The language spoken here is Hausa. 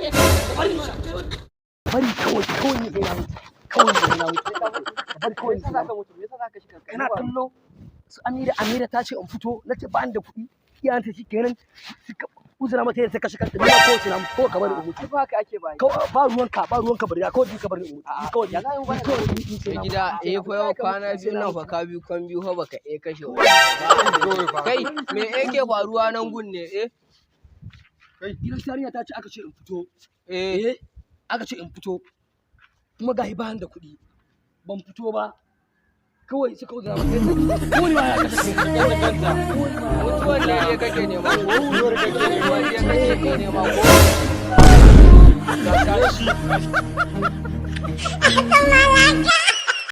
Bari bari kawai, kawai ne ina mutu, kawai ne ina mutu. Ka bari kawai. Me yasa zaka mutu? Me yasa zaka shi kanka? Kana kallo su Amira, Amira ta ce in fito, na ce ba ni da kuɗi. Iyayenta shi kenan suka uzura mata yadda ta kashe kanta. Ni ma kawai sai na mutu, kawai ka bari in mutu. Ai ba haka ake ba. Kawai ba ruwanka, ba ruwanka, bari kawai, ni ka bari in mutu. Ni kawai Ya za mu bada kawai ni sai Mai na gida, mutu. eh fa, yau kwana biyu nan fa ka biyu kan biyu fa baka eh kashe wani. Kai, me yake faruwa nan gun ne eh? Gidan yarinya ta ce aka ce in fito. Eh. Eh, aka ce in fito, kuma gahi ba da kuɗi, ban fito ba, kawai suka uzura mata yadda ko ni ma ya kashe kanta. Mutuwan ne ne kake nema ko? Mutuwar ne kake nema ko? Ga shi.